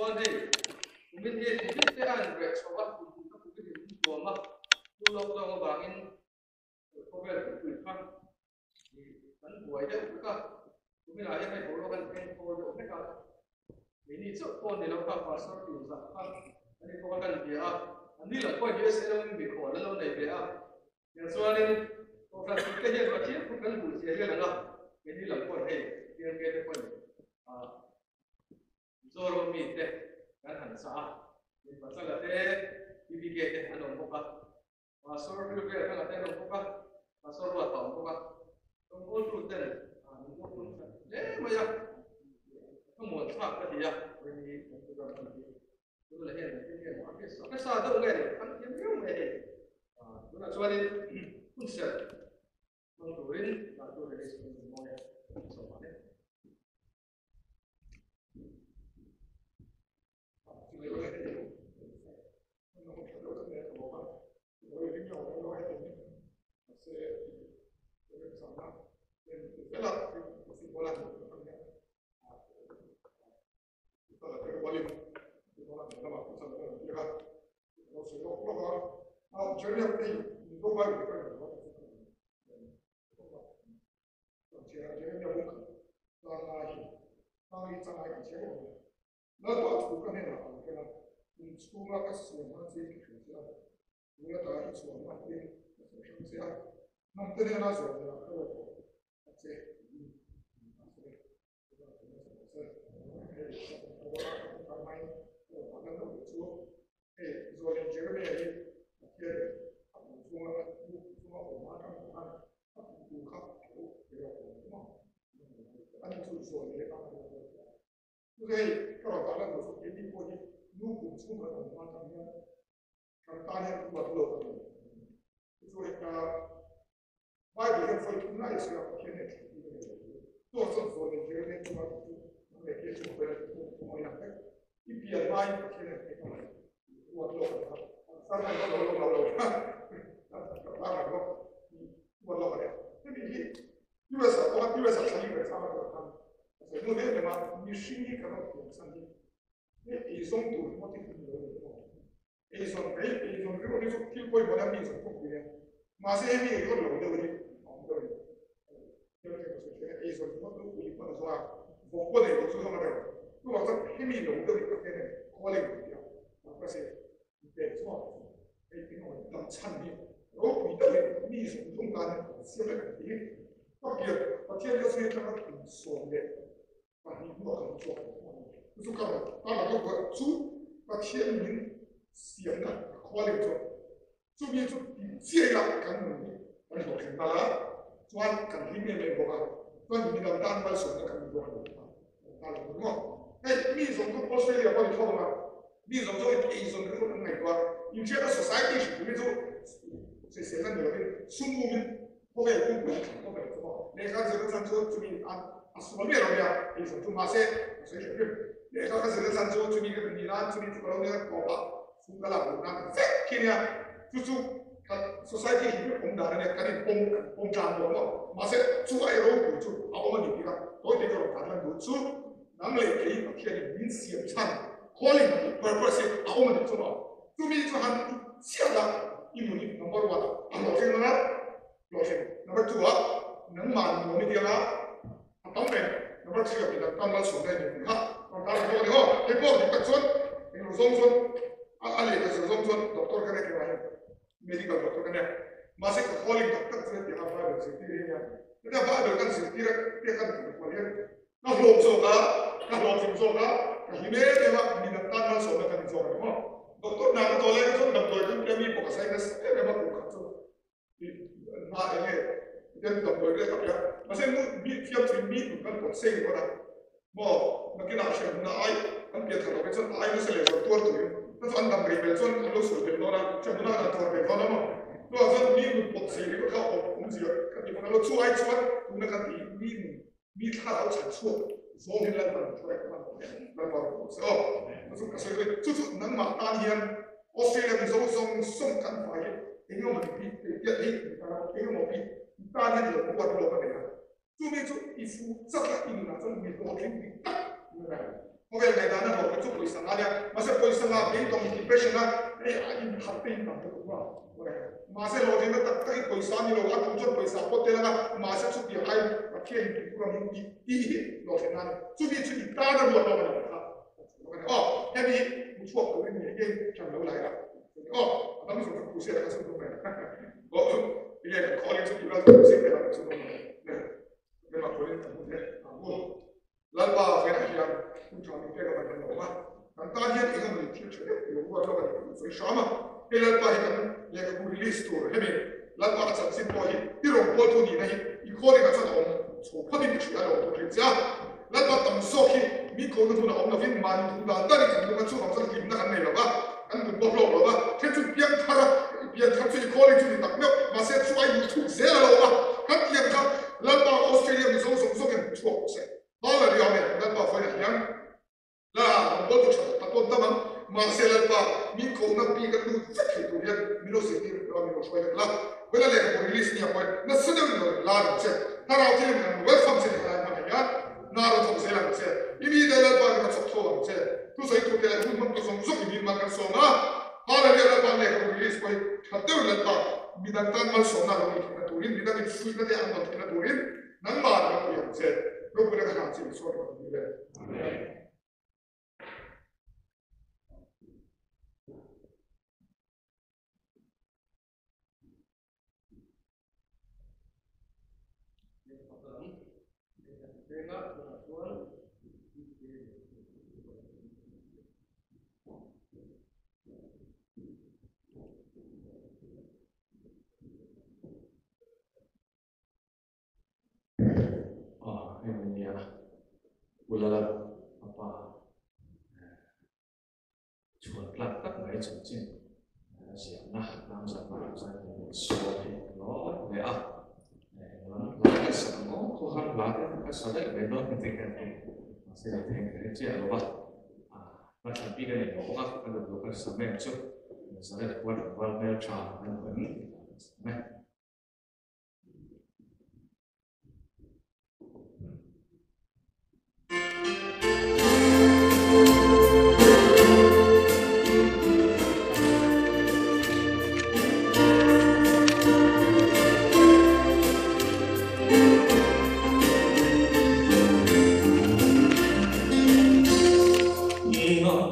Tichuan hei, kumin hi nimin te a inreh chho a, kum hnih kha kumin in min tuam a, chu lockdown avangin khawvel pumpui kha kan buai deuh vek a, kuminah hian hei boruak a inpheng thawl deuh vek a, keini chauh pawh ni lo kha pastor tin zah kha ani pawh kha kan bia a, an ni lo pawhin USA lam mikhual an lo nei ve a, Tichuanin, Kohhran puite hian Pathian thu kan duh zia hian ang a, keini lam pawhin hei PMK te pawhin Mizoram mite kan han chah a, min Pachala te, PBK te an awm bawk a, Pastor Rilvel Thanga te an awm bawk a, Pastor Ruata a awm bawk a, Rawngbawltu ten min ruathum that hle mai a, ka muan thlak ka ti a, Rini kan program hman hi Tunah hian engtin nge maw a hre a hre sa deuh nge ni an thiam viau mai a hei. Tunah chuanin hun serh hmang turin dah tur release hun kan mawi a, sawm ah le. Khawvel ngaihdan a hlawh chu pawisa nga nia, mahse pawisa nga beidawng depression a hei a inthap te in tam lutuk maw? Mahse hlawhtlinna tak tak hi pawisa a ni lo, a tum chuan pawisa pawh tel anga, mahse chutiang aiin Pathian in tuikhur ang in tih tih hi hlawhtlinna a ni. Chumi chu i tan a ruat lawk a ni tih kha ka chhun lawk a ni. Aw, hemi hi hmu chhuak turin mi engin ṭan lo la ila aw, a dang zawng chu Krusel a ka chhun dawn mai a. Aw, enge kan calling chu tih vel chu Krusel velah kan chhun dawn mai a. Keimah calling kan hmun te a hmu. Lalpa velah hian hun tha min pek avang hian a awm a, kan tan hian eng emawni thil tha deuh i lo ruat lawk a ni tih kan sawi hram a. Hei Lalpa hi kan lehkhabu release tur hemi Lalpa a chanchin pawh hi i rawn pawl thu nihna hi i calling ah chuan a awm chho phawt in ka hria a lo tur thin che a. Lalpa tam zawk hi min kohna hmun a awm lovin mahni thu dan danin kan lung a, chuvang chuan hlimna kan nei lova, kan nun pawh hlawk lova, then chu piang thar a, i pian thar chu i calling chu ni tak meuh, mahse chu a inthuk zel a lo awm a, kan pian kha Lalpa Australia Mizo zawng zawngin chhuak rawh se. Hmala riau nen Lalpa vawiinah hian la rawngbawltu tha tak tak pawh an tam ang. Mahse Lalpa min kohna bik a lut vek thei tur hian min lo zirtir rih lo a, min lo hruai vek la. Vawiina lehkhabu release nia pawhin nasa deuhin lo la ang che. Thlarau thilin kan welcome che ni helai hmanah hian hna rawn thawk zel ang che. I mite Lalpa min rawn chawk tho ang che. Thusawi tute leh hun hmangtu zawng zawng i min mal kan sawm a. Hmala riau Lalpa lehkhabu release pawhin tha deuhin Lalpa midang tan malsawmna lo nih theihna turin, midang infuihna te an rawn theihna turin nangmah an lo pui ang che. Ropuina ka hlan che Isua rawh ti le. Amen. Chhuan tlak tak mai chanchin a ziahna tlangzarhna ah chuan kan in sual hi a lawm hle a, englam hla ka sa ang aw, khawhar hla te ka sa daih mai dawn ti ka ni, mahse lo thleng ka hre chiah lo va, hla thlan bik a nei lo bawk a, ka duh duh ka sa mai ang chu, Nazareth khua tlangval hmeltha a duh em tih hla ka sa mai.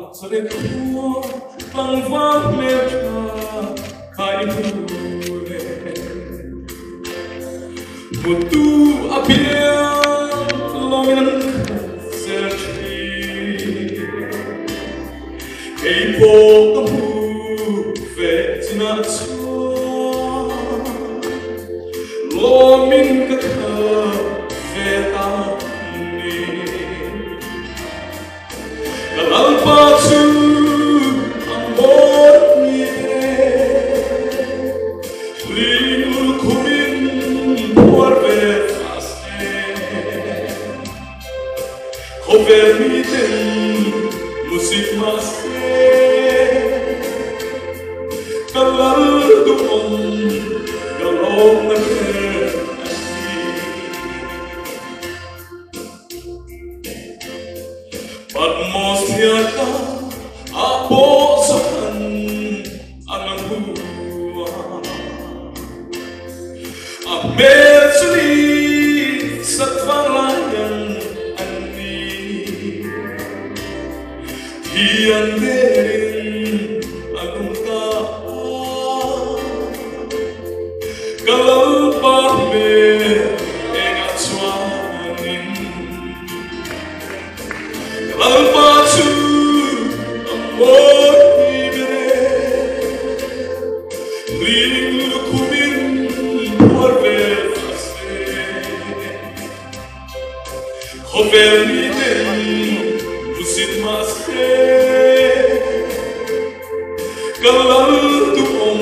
Nazareth khua tlangval hmeltha Khai hu le Mutu a piang lawmin an khat zel thin. Kei pawh ka hmu ve chinah chuan lawmin ka khat ve ta ni. Ka Lalpa chu a mawi e, Hlimul khumin phuar ve ta se. Khawvel miten music mah se, Ka Lal duhawm ka lawmna ber a ni. Patmos thiarka a pawh zahan an hua. A hmel chu ni sat vang laian an ni. Thi an derin a nung ta a. Ka Lalpa hmel engah chuanin Ka Lalpa chu a mawi ber e. Hling lukhumin phuar ve ta se. Khawvel miten hmusit mah se, ka lal duhawm,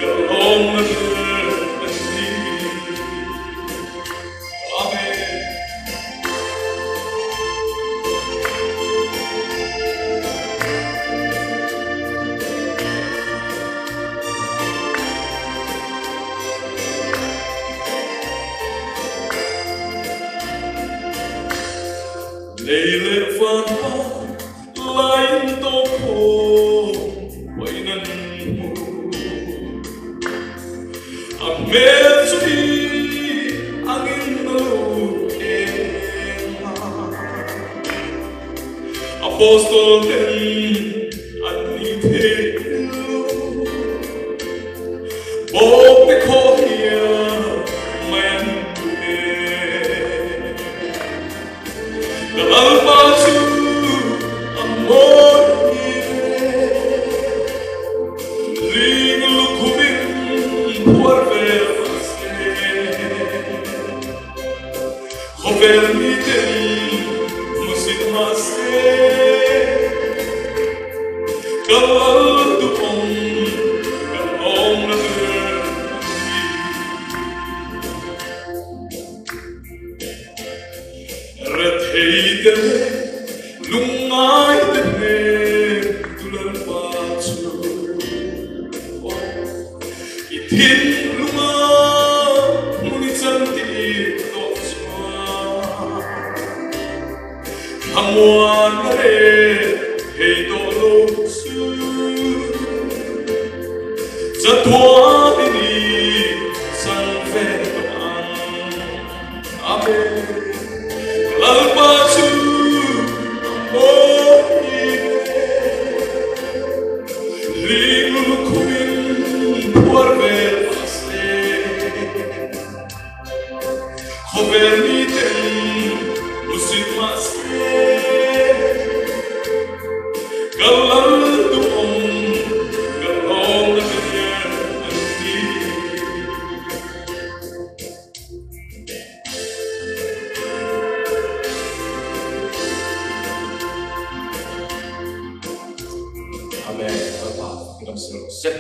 ka lawm ber a ni. Amen. Lei leh van hma laiin tawp khawm pahin an hmu. A hmel chu ni angin a lut eng a. Apostol ten an ni thei lo. Bawkte khawh hian mai an duh e. Ka Lalpa chu a mawi e. Ling lukhumin phuar vel se. Khawvel miten hmusit mahse ka lal duhawm ka lawmna ber a ni. Rethei te leh lungngai te hnen tu Lalpa chu i thinlunga hmun i chantir tawh chuan thlamuan a reh thei tawh lo chu chatuan i ni chang ve tawh ang. Amen. Lalpa chu a mawi e. Hlim lukhumin phuar vel mahse, khawvel miten hmusit mahse, ka lal duhawm ka lawmna ber an ni. Amen. Lalpa i ram sir rawh se.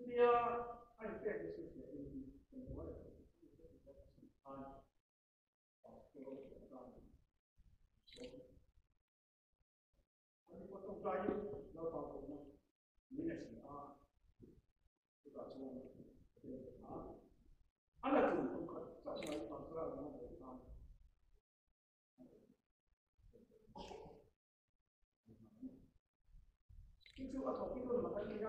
Chutia a inpek ni chu hriatin engbuai a khan pastor atan sawm a ni pawh tawngtaiin Lalpa pawhna min a si a, chutah chuan a a la tum tum khat chauh mai pastor a awm a tan. Chu chu a thawk hi dawn mak a ni a,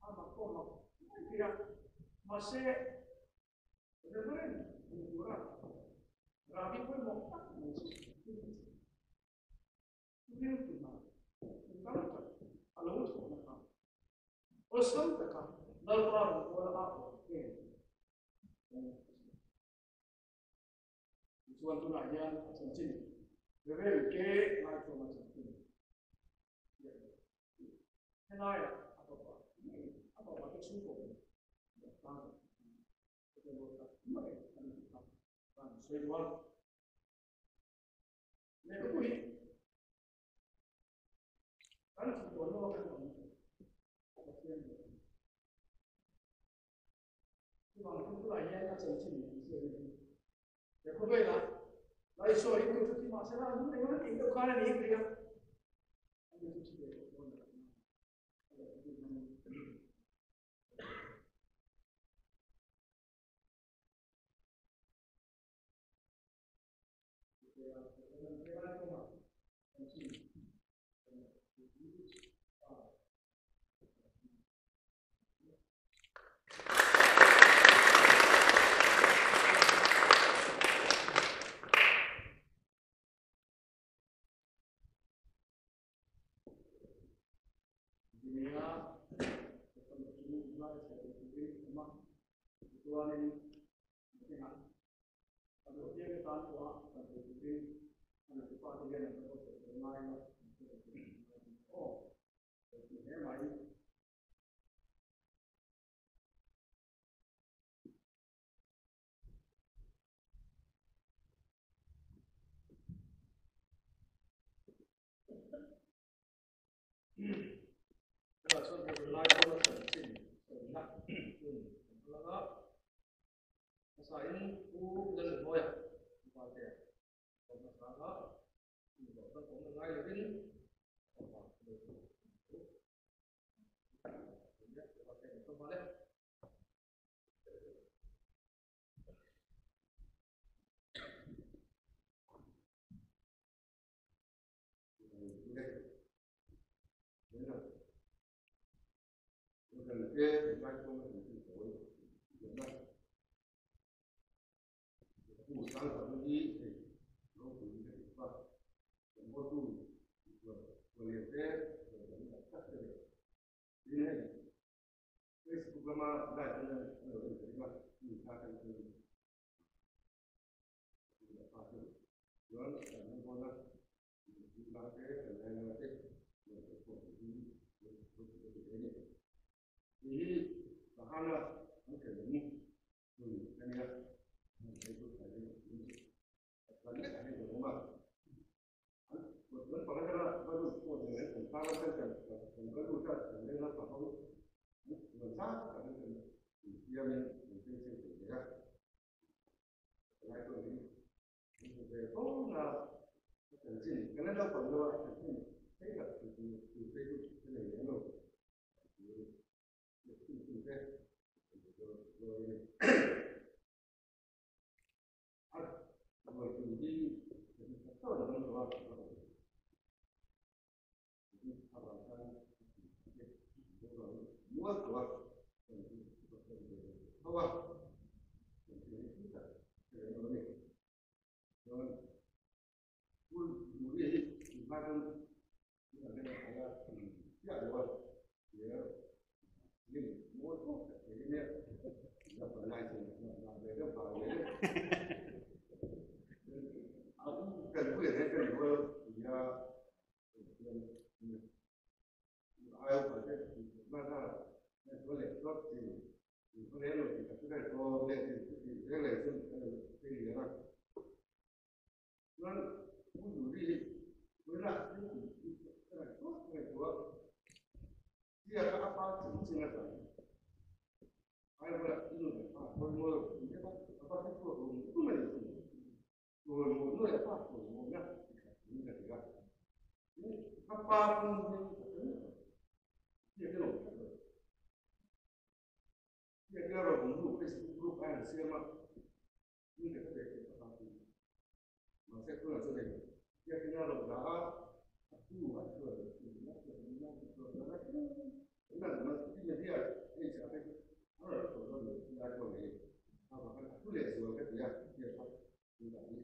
a mak pawh mak mai thei a. Mahse, Reverend hmu tura Rabi pawimawh tak mai chu thil ti che. Thil tuna kum tam tak a lo thawhna kha awlsam taka Lalpa rawngbawla a awm em? Tichuan tunah hian a chanchin Reverend K. Ngaithawma chanchin helaiah a fapa a fapa te chhungkaw tan mai a ni tih kha kan sawi duh a. Lehkhabu hi kan thih tawh hnu a kan awm Pathian duh a ni. Chuvang chu tunah hian a chanchin an ziak a ni. He khawvelah Laisua ringtu chu thi mah sela an eng emaw tih deuh khan a ni thei a. Ani chu thi ve tawh dawn lo a lo ti hman. Chuanin a duh apiang te tan pawha kan thei turin a nupi pa te hian an lo sawi tel ngai a, aw ti hle mai. Tunah chuan he lai pawh a chanchin sawina hun kan hmang a, hmasain Pu Lalnunmawia Valtea a awm hmasa a, chumi zawh chuan awmna ngai lovin a fapa lo chu a lo nghal e. Facebook lama live an lo en thei a, mi kha kan chuan kan hmu dawn a, la te kan laina te Hei hi Tahana an thenawm hmun a nia, hmun phei chu thlai leh in kan lek a hei kan awm a. An panga atanga va lut pawh ni mai kan tang atang kan kan va lut a kan leng a paho an sang tak an kan insiamin an cheng cheng thei hle a. Lai pawh hi an hmu ve fo na a chanchin kan la naupang lo a chanchin phei tak chu chu phei chu ka nei lem lo te a ruai tui hi pa pum hi a tel lo. Biak in awm tlat lo. Biak ina rawn awm hnu Facebook group a han siam a, hming te ka pe theih ka pa pum. Mahse tunah chuan hei biak ina rawn dah a, a tu a chuan a chuan a chuan a chuan a chuan media hei chah te chu a rawn tawh dawn lo lai pawh nei a vang a thu leh zual ka ti a biak kha tun dah hi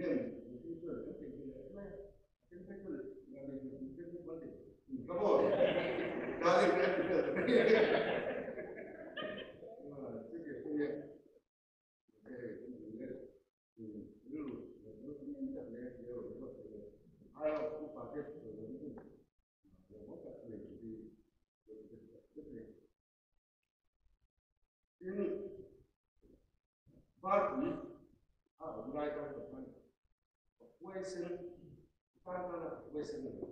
eng mihring chuan kan thei thei leh mai a a then phei chuan mi then phei chuan thei ka maw darling ka ti vel ta mai a chu ke pawh Tin, Varpui a awm lai tan pawh khan huaisen tan tana huaisen a ni.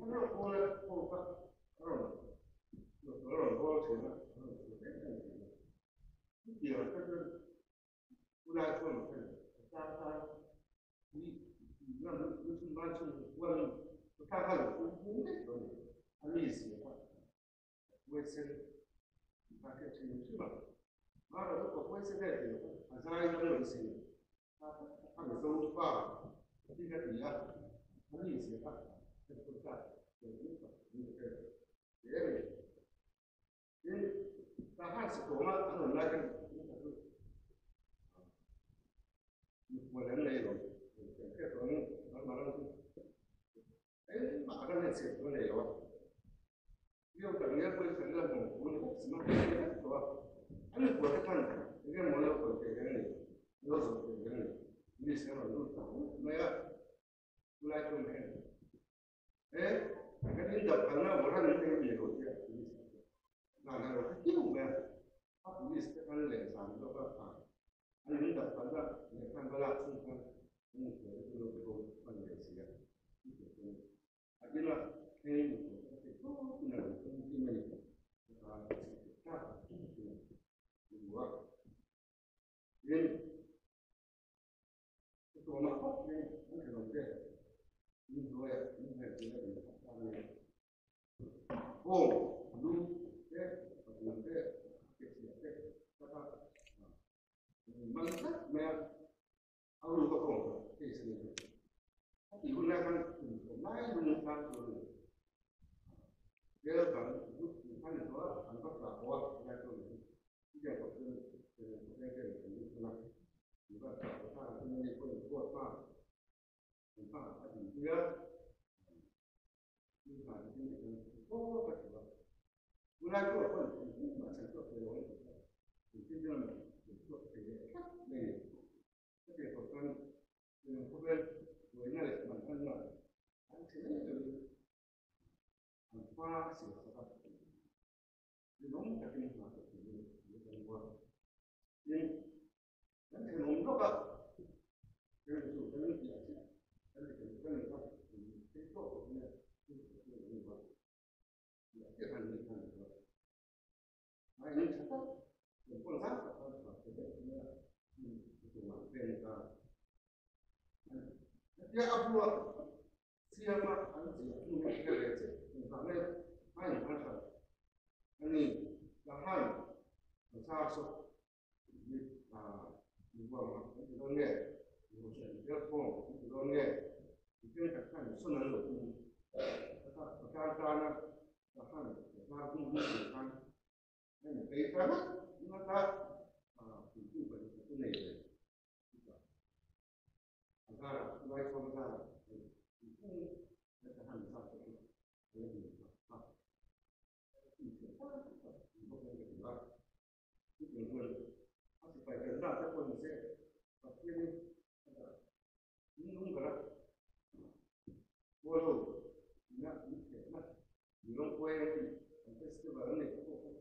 An rawn kawl a, kawl kha a rawn a rawn bawl thin a, a rawn chhuah em em thin a. Chutiang kha chuan u lai chuan khan a tan tan pui lam lu chhun ban chhun huan ka thlak a lo pum pum vek lo a ni. A mizia kha huaisen a hriat thin hrim a, mara chu ka huaisen em tih loh a zai dam lo si a, a Mizo pa hi ka ti a, a mi zia kha ka en ta teh lut tak ni ka hre hle a ni. Tin, ka han satawnga an awm lai khan ka chu mikhual an nei lo, kan hriat tawh ang Burma ram chu Engmah a kan enchhiat chu a nei lo a, Lio tak ngial pawhin kan la hmu ni bawk si mah kan vek tawh a, a nupua te khan enge maw an lo kawi thei reng ni, an lo zawh thei reng ni, police an rawn lut ta huk mai a, chulai chuan hian he kan in dap kalna warrant an nei mi lo tia police te chuan dan an lo hre kiau mai a, a police te khan lehzam zawk a, an in dap kalna lehkha an va lak chhung khan an nupua te chu lo be bo hman ve si a, chu tih chuan a ina thleng nupua te kha theih tawp in a rawn tum hlim a ni, heta chhuk theih tlak a ni tih a hmu a, tin chutawmah bawk hian an thenawm te in hnuaiah in hnuaiah tih a in khat ta a ni. Bawng lu te patling te ke chhiah te ka kha man tlat mai a. A ru ka kawng kha case a ni ve. A tih hun lai khan kum sawm lai lung tan tur a ni. Jail bang group tih khan ni tawh a, an va tla tawh a, helai chu a ni. Chutiang kawp chuan Chennai khawpeng te an lut thung a, an va tla tawh ta, an ni pawhin court hma an hma a dinpui a. Tin hna te tin hian tawp a ṭhu a, tunlai chu a pawn engtin mah chhan chhuak thei lo an ti kha, engtin emaw chhan chhuak thei leh tlat mai a ni. Hetiang khawp chuan Chennai khawvel buaina leh manganna an chhe mai loin an hma a siam sak a, rinawm takin hna thawk turin an lo kan buai. Tin, kan thenawm lawk a, kan chu kan piah chiah kan ti thei kan kha thei tawk tawh mai a, chu chu ka ni a, piah chiah khan ni khan ni a, a in tha tak kan pawn zau tak khan chhuah thei vek mai a, chu tumah pen ta hetia a bua siama an ziah hnu hi ka hre ve chiah engvang nge a in hman hran ani ka han ka char saw Chutiang chuan a sipai kan zat te pawh ni se, Pathian hi a dah in lung ber a, Pawl ho ina in thehna, mi rawngkuai an tih, an festival an neih te pawh kha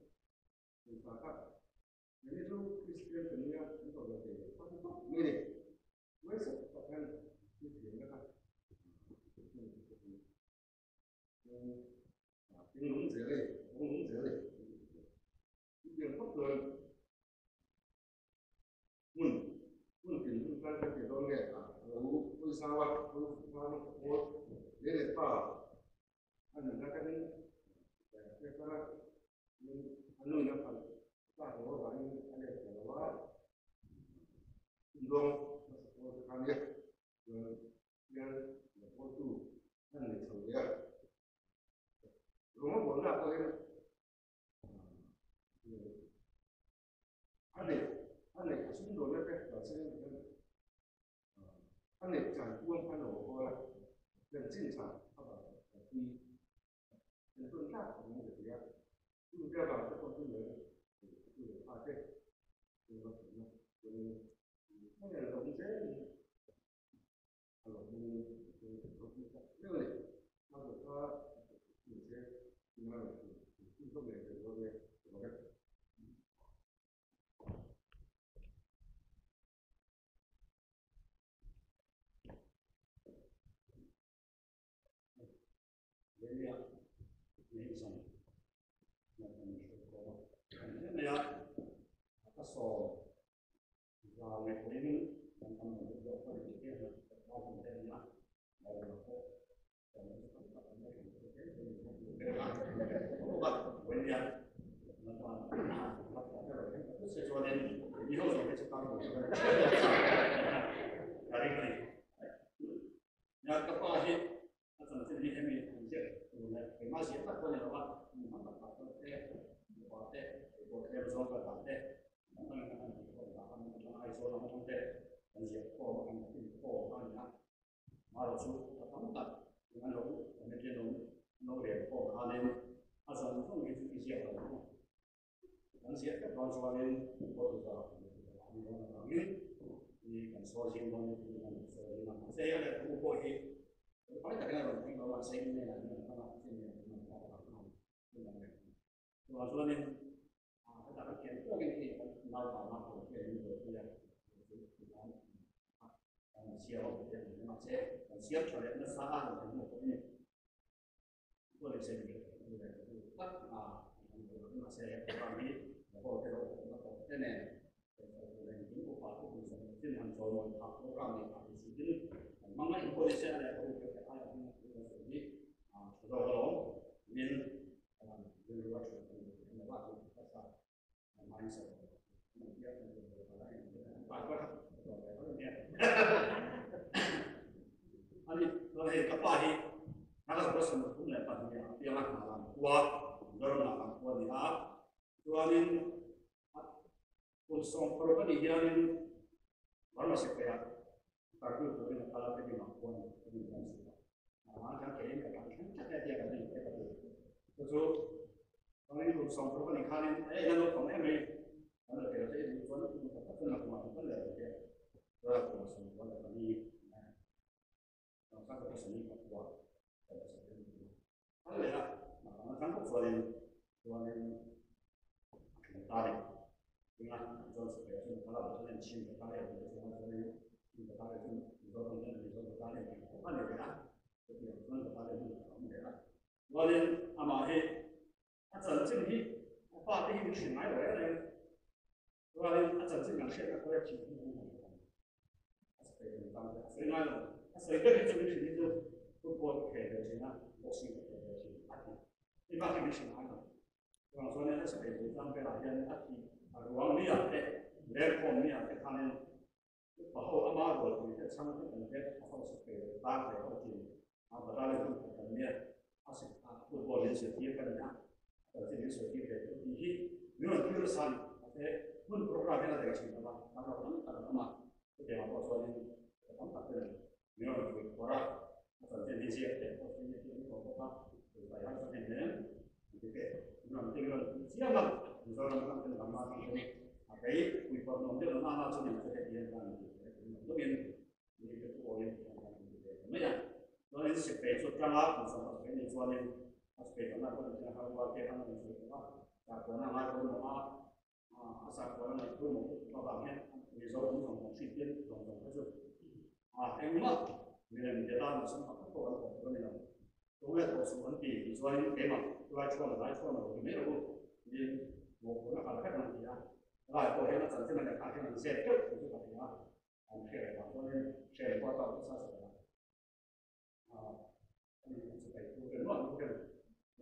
pawisa kha keini chu Kristian kan nia kan tawh lo thei lo kha ti tawp mai a ni. Huaisa tak hian thilthiamna kha a nung zel a ni, a nung zel a ni. Chutiang phawt chuan hmun hmun tin hmun tan kan ti dawn nge a lo hawi zau a, lo fuh zau a, pawl lei leh pa. A nun atangin pek a, a nuin a phal tak loh avangin a let ta lo a, sumdawng hmasa pawl te kha nia, chuan hian rawngbawltu an nei chho leh a, rawng a bawlna ah pawh hian a neih a neih a sumdawnna te mahse hian a neih chan kuang khan a awm a, chanchin tha a vang a pui an tawn tlak a awm ve thei a, chu te avang te pawh chu leh tu leh fa te chu va thawhna chuanin a nel lo awm zelin a lawmawmin a ropui tak deuh a ni. A bawh kha a se ina rawn tih hlawm leh ve dawn e ka lawm e.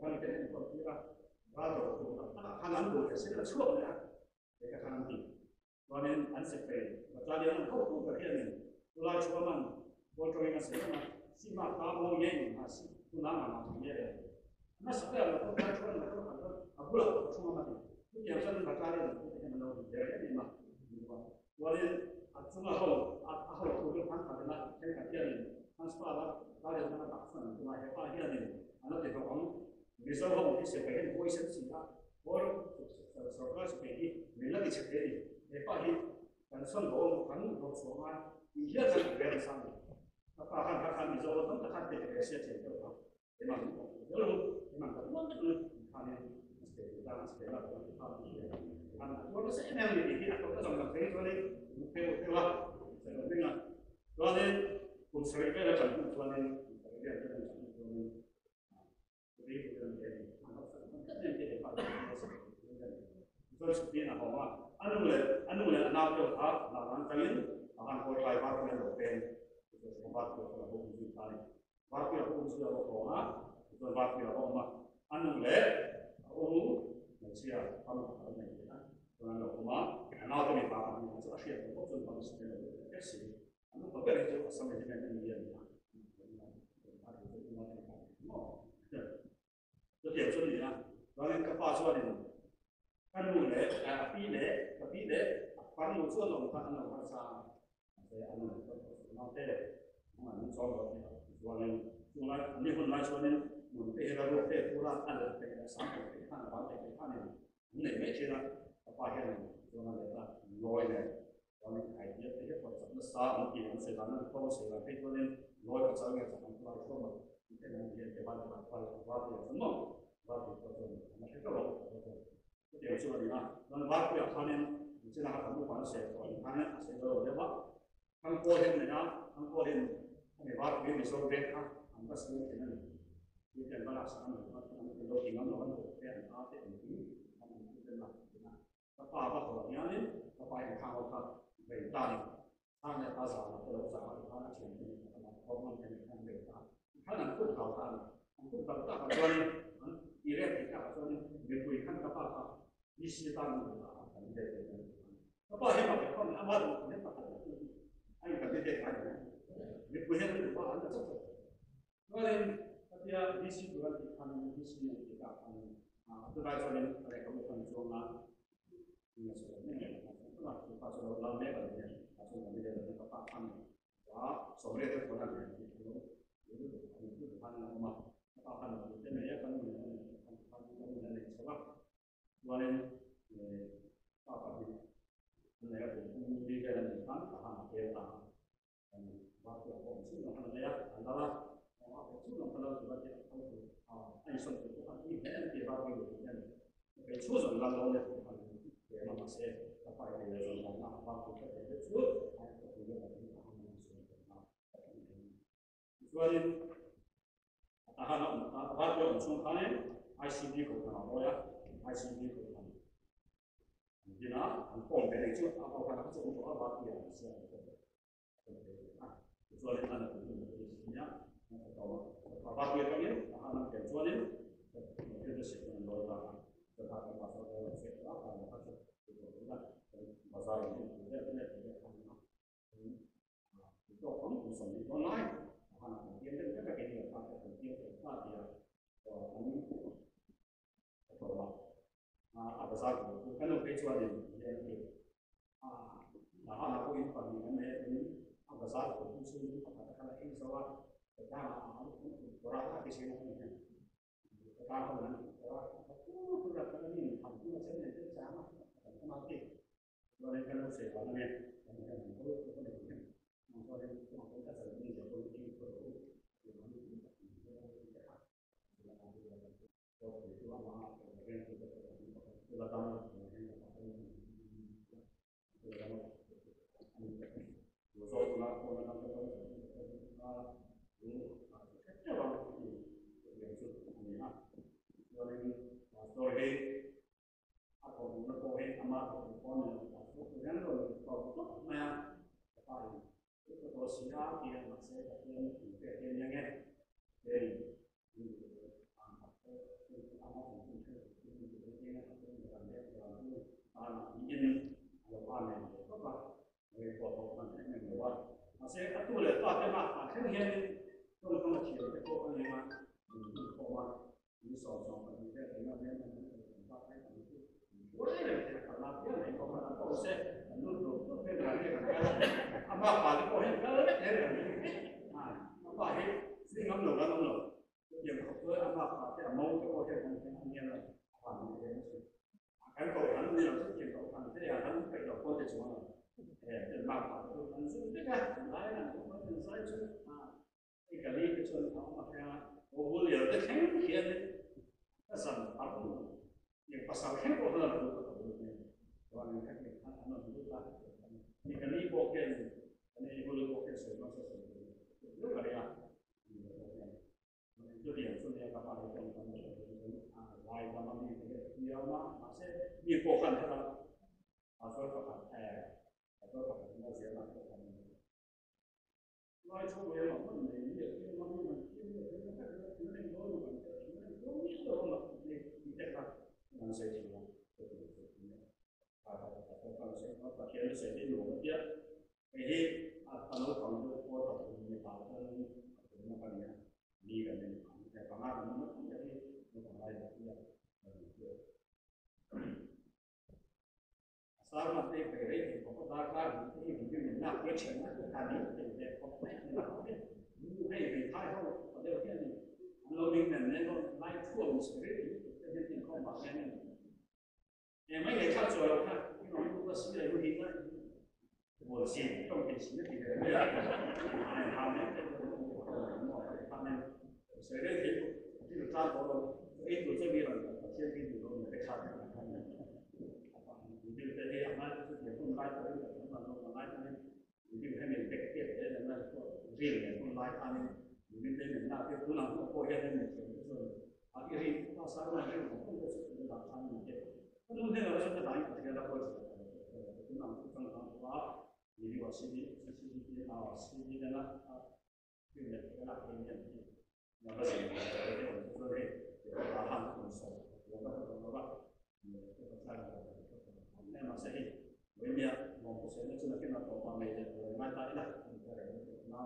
Ram te enkawl tir a, ral do tur tak takah khan an duh leh sin a chhuak leh a, he ka khan an ti. Chuanin an sipai battalion an hotu ber hianin chulai chhuaman kawl tawngin a sawi reng a, Sima ka mawi ngei in ha si, tunah nga mah thei nge le? A hmasa ber motor kai chuan motor khalh chuan a bulah ka thu ngam a ti. Chutiang chuan battalion an pute hian an lo ri der em em a, an duh a. Chuanin a chunga ho, a hotu chu khan khat ila thenkhat hianin transfer a battalion khan a dah chhuan an tum a, hepa hianin an la ti hlawk ang. Mizo ho hi sipai hian huai sen si a, Kawl sorkar sipai hi min la ti chhe hle a ni. Hepa hi kan sawn hlawh emaw kan hlawh chhuah ngai tih hial khan ka rel nasa a ni. Ka pa khan kha khan Mizo ho tam tak khan pe ve sia thiam deuh kha. Keimah min awm zel ang, keimah ka tuar vek ang khanin a sipai tur tan a sipai lak chuan kha ti hi khan a tuar nasa em em a ni tih hi a tawp a zawng zawng thei chuanin min pheu pheu a, sawi lo ding a. Chuanin kum sarih vel a chan hnu chuanin kum sarih vel a chan hnu chuanin ri tur an ti a ni. An hausa tak tak em tih leh pa chu an hausa tak tak em chuan chhutin a hawng a, a nu leh a nu leh a nau te kha hlauh an tangin a han kawl tlai var pawhin a lo peng chu var pawh chu a lo zui ta a ni. Varpuia pawh um chu a va hawng a, tichuan Varpuia a awm a, a nu leh a u hmeichhia fam pakhat an nei leh a, chuan an lo awm a, a naute mipa pahnih kha chu a hriat loh bawk chuan bang sawi lo deuh vek si, an upa ber hi chu Assam Regiment a ni a ni a, chutiang chu a ni a, chuanin ka pa chuanin ka nu leh a pi leh ka pi leh a farnu chu an awm kha an lo harsa a. Mahse a nu chuan ka sawi naute nangmah min chawl lo tih a chuanin chunglai ni hun lai chuanin nun te hi la ruak te tura a let peih leh sang peih peih khan a ban peih peih khanin an nei mai thin a, ka pa hian chuan a let a lawi nen chuanin khai diak te hi a pawt chak nasa an ti an sawi dan an tawng sawi dan phei chuanin lawi pasal nge chak an khulai thuam a an ten an hian te ban pakhat khuai var te chuan maw var te pawh chuan an la hre teuh ang Chutiang chu a ni a, chuan Varpuiah khanin Nichina kha kan upa an sawi tawh ang khanin a sawi lo deuh a, Thangkawl hi an nei a, Thangkawl in hemi Varpui Mizo veng kha an va siam thin a ni. Tui te an va laksak a ni lo a, an ti lo ti ngam lo an duh te an ta te engkim an an ti vel lak thin a. Ka pa va haw hianin ka pa in khang ho kha vei ta a ni. Thang leh pa zah te lo zah a khan a thian te nen khan a khawm ngam te nen khan vei ta a. Tikhan an kut kal ta a ni. An kut kal takah chuanin an ti reng thei takah chuanin mipui khan ka pa kha DC tan an duh ta a, kan ve thei kan ti a. Ka pa hi mak khawm ama duh thei hian pakhat tak chu a inkandidat ngai lo. Mipui hian an duh a, an la chauh chauh. Chuanin khatia DC tur an tih khanin DC an tih tak khanin chulai chuanin a lehkhabu khan chuang a, Chuanin tahan a awm ta, Varpuia awm chhung khanin ICB kohhran a rawi a, ICB kohhran an din a, an form ve nei chu a kohhran kha chu awm tawh a, Varpuia an siam an form a, tichuanin a nupui chu Methodist a nia, Varpuia atangin tahan an pian chuanin Methodist an rawi ta a, chutah kan pastor te lo hriat tawh a, kha kha chu bazar in en tur vel te leh tur vel kha tawk ang kum sawmhnih dawn lai a han kan piang deuh vek a keini kan fate kan piang tawh ta tia kan tawh a a bazar tur chu kan lo phei chuanin hian a ti a nahana pawhin pahnih kan nei a chuanin a bazar tur chu chhungin pakhat a kal a ei zo a tlangah a an kawr a a ti sin a kan hian tlang ho an kawr a tur a kan in tham tu a chen nen te chang a kan kama ti Chuanin kan lo sawi vang ania, kan hian an hawi pawh ka nei em. Nang chuanin chungah pawhin ka chanchin zia pawhin i input rawh u. Tih ang hi tak in hre a tih kha. Chula kan ti a kan ti. Pawh pui chu amah a pawh reng chu ka pawh ang pakhat chula dam a tih ang hian ka pawh ang chula dam a ani ka ti. Chu zawk tuna phone atang te pawhin chanchin ka pawh a chu a chu hrep teuh ang tih chutiang chu a ni a. Chuanin pastor hi A thawh duhna pawh hi ama thawh duh pawh a ni lo tah chu hian rawn tawp tawp mai a, ka pa in ka tawh tawh si a ti a, mahse Pathian min pek hi a nia nge hei min duh ang tak pawh thleng hianin tawngkam a thiam te pawh a ni a, min hmun khawm a, min sawm sawm pahnih vel eng ang hian an kan bak mai ang chu. Min hruai reng thei a, kal lak viau mai bawk a, an pawh se an lut dup dup hian kan nge kan kal a, a bak pa te pawh hian kal vek thei reng ang a, a pa hi zui ngam lo kan awm lo. Chutiang khawp chuan a bak pa te a mo te pawh hian kan hian a ngial a, a van ni reng a si. Kan kohhran ni lo chutiang kohhran te ah kan peih loh pawh ti chuang lo. He ten bak pa te chu kan zui vek a, kan lai a, kan kohhran kan zai chu a hei ka li te chuan a awm a thleng a, aw bul lian te thleng khian ka zan tam tiang pasal thleng pawh khan a lo lut a ka bul mai a. Chuan in kha khan an rawn lut a, ni ka ni pawh khian ka ni bul pawh khian sawi hmasa sawi tur viau ka ring a. Chutiang chu nia ka pa hi tawng tam lo chu a vai lam a mi te hian a fiam a, mahse mi pawh khan heta pastor pakhat eh pastor pakhat in a ziah lah pawh khan lai chho ve emaw hman nei mi a fiam a mi han fiam lo thei na vek a thil eng dawn lo kan tia thil eng dawn miah lo a mak ni ti te kha an sawi thin a chutiang chu nia pastor khan a sawi a Pathian a sawi hi nuam a tia Hei hi a naupang deuh pawl pathum mipa chuan pathumna ka ni a, mi kan en ang e panga kan awm a tam tak hi naupang lai lo hi a ka ni chu. A sarma te bei rei thei khawp a darkar hnih te hi video min lak pui thin a, ka ning thei ve khawp mai a ni lo e. Nu hei hmeithai ho pa deuh hian in an lo ning nen nen rawn lai thuam sawi rei thei lutuk te hian inkhawm vang hian in Eng mai ngaihthlak chuah loh kha i rawn lut a si a, i hit a, bawl si, tawng thei si a ti ve mai a. Ai ha mai te pawh an awm tawh lo maw a ti khan in sawi rei thei tuk a ti tlang tawh lo. Ei tur chu mi rawn Pathian hi duh lo ni te khan a khan in dil te hi a ngai chu tiang hun lai pawh in ka thiam lo a ngai khan in dil hemi bek tiat te nen a ril nen hun lai khan in dil te nen lak te tunah pawh hian in thiam te chuan A i rin a sa ruan rin ang ang te chu kan dah khan ni te. Ka nu hnenah chuan ka dahin ka hria la pawh chu ka tun ang chu changkang tawh a, video a CD CCTV a CD nena a film leh ka lak thei hian hi magazine te awm te chuan hei ka han kum sawm lo ka tawh lo va ka pasal ka mahse hei Bohemia lawm thu sawi na chu nakin a tawp a mei leh tur ngai ta ila ka reng na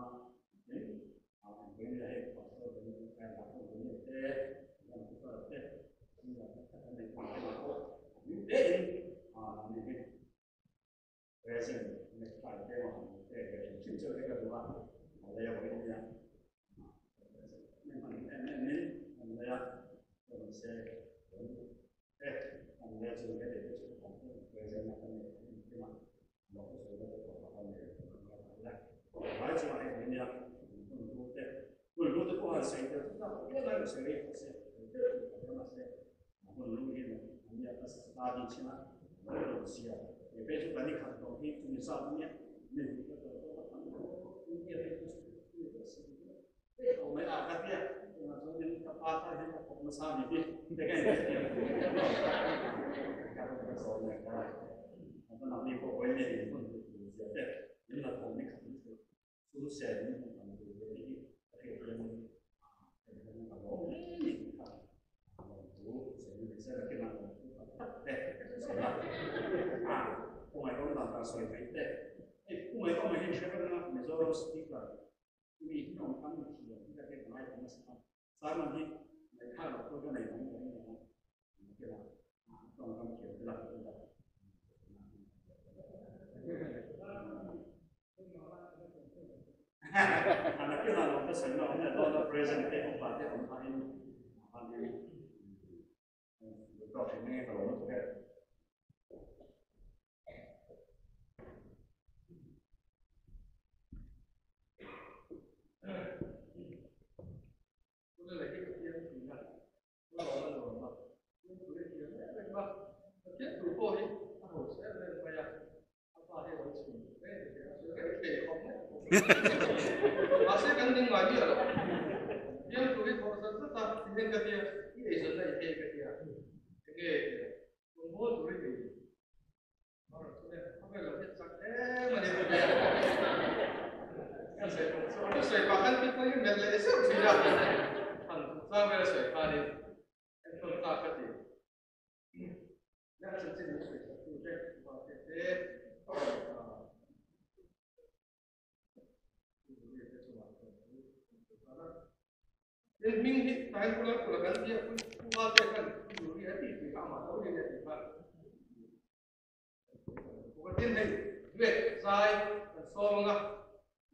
Mahse kan ding ngai miah lo. Biangtu hi thawh zat zat a, ti hian ka tia, i eizawnna i hei ka tia. Enge tia, rawngbawl tur i nei. Mara chu le, khawvel lo hian chak em a ni ka tia. Kan sawi pawh chu, a sawi pah khan pit pawhin melh leh zeuh thin a. Han chang vel a sawi khanin enkawl tlak ka ti. Tin hming hi tahin Pu Lalkula kan tia Pu Pu Valte khan Pu Yuri a ti tih kha amah lo ni a tih kha. Tin hei duet zai kan sawm anga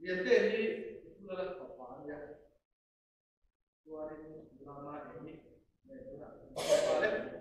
Liante hi Pu Lala fapa a nia. Chuanin Lama eng hi nge tunah kan sawm nghal e.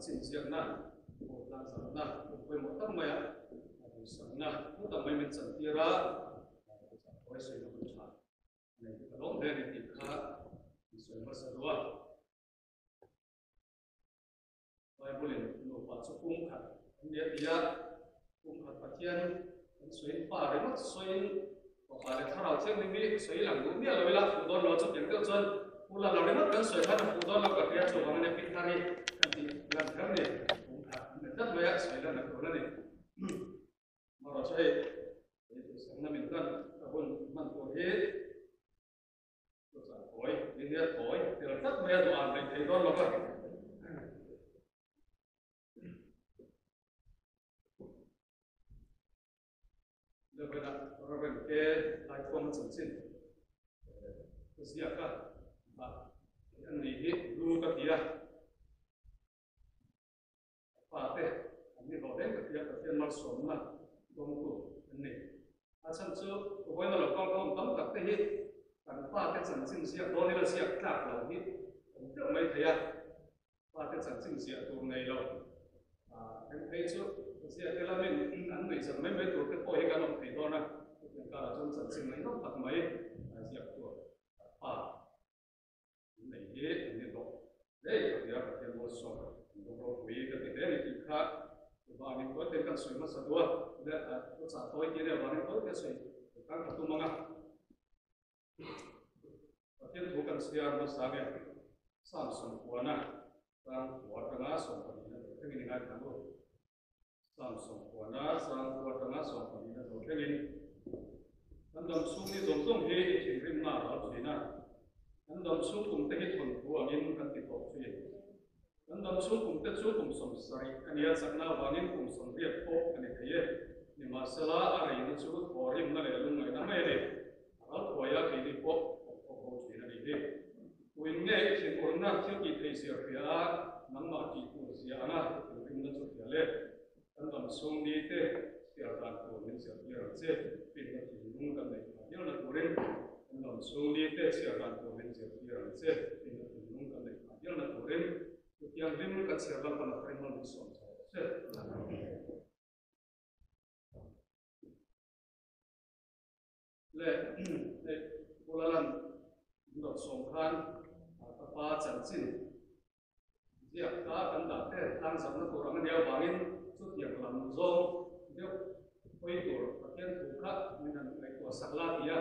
chanchin ziakna pawh tlangzarhna hun pawimawh tak maia duhsakna thu tak mai min chantir a, thuchah sawi na hun tha a nei hi ka lawm hle a ni tih kha min sawi hmasa duh a. Bible in nupa chu pum khat an ni a ti a, pum khat Pathian kan sawiin pa ringawt sawiin Fapa leh Thlarau Thianghlim hi sawi lang duh miah lo ila fuh dawn lo chutiang deuh chuan Pu Lala ringawt kan sawi khan a fuh dawn lo ka hria chuvang ania pi thar hi kan tih lan kher ni pum khat an ni tlat mai a sawi lan a tul a ni. Amaherawhchu hei duhsakna min hlan ka hun hman tur hi Chutah tawi, linear tawi tel tlat mai a duh an ngaih thei dawn lo va. Levena Reverend te Laikhuama chanchin ka ziak a, an ni hi lu ka ti a. Pa te an ni hlawh reng ka tia Pathian malsawmna dawngtu an ni. A chhan chu vawiina lo kal khawm tam tak te hi kan pa te chanchin ziak dawn ila ziak tlak lo hi awm teuh mai thei a. Pa te chanchin ziah tur nei lo then phei chu ziak ila min an nuih zan mai mai tur te pawh hi kan awm thei dawn a. Chutiang karah chuan chanchin ngaihnawm tak mai ziak tur pa Nei hi an ni bawk. Hei ka hria Pathian Malsawm an bawk ropui ka ti hle a ni tih kha vangin tawi te kan sawi hmasa duh a, le a chah tawi tih ania vangin tawi te sawi kan ka tum ang a. Pathian thu kan chhiar hmasa nge Samson puana tang kua atanga sawmpahnih na zawh thlengin i ngaithla ang u. Samson puana sang kua atanga sawmpahnih na zawh thlengin kan dam chhung ni zawng zawng hi i thinrimna a ral thin a, kan dam chhung kum te hi thawnthu angin kan ti tawh thin. Kan dam chhung kum te chu kum sawmsarih a nia chakna avangin kum sawmriat pawh a ni thei e. Nimahsela a reina chu thawhrimna leh lungngaihna mai a ni. A ral thuai a keini pawh kan thawk ho thin a nih hi. Puin nge i thinurna thil tih thei zia hria a, nangmah tih tur zia anga i thinrimna chu hria le. Kan dam chhung ni te chhiar dan tur min zirtir ang che, finna thinlung kan neih phah viau na turin. Kan dam chhung ni te chhiar dan tur min zirtir ang che, finna thinlung kan neih phah viau na turin. Chutiang hlim kan chhiar lampan a thar in mal min sawm chho che. Le hei Pu Lalan min rawn sawm khan ka pa chanchin ziak kha kan dah te tlangzamna tur ang a nia avangin chutiang lam zawng deuh hawi tur Pathian thu kha min han ngaihtuah sak la ti a,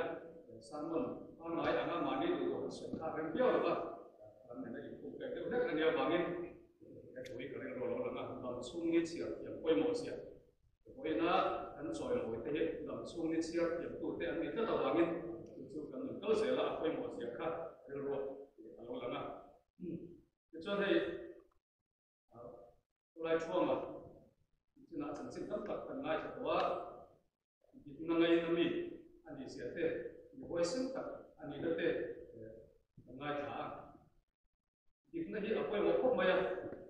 sermon pangngai anga mahni duh duh han sawi kha rem viau lo va, kan nena inkhum pek deuh hlek a nia avangin he thu hi ka rilru a lo lang a, dam chhung ni chhiar thiam pawimawh zia Vawiina kan chawimawi te hi dam chhung ni chhiar thiamtu te an nih tlat avangin chu chu kan nun kal zel a, a pawimawh zia kha rilruah a lo lang a. Tichuan hei Khawlai Thuama chinah chanchin tam tak kan ngaithla tawh a, dikna ngaina mi a nih zia te, mi huaisen tak a nihna te kan ngaithla a. Dikna hi a pawimawh khawp mai a,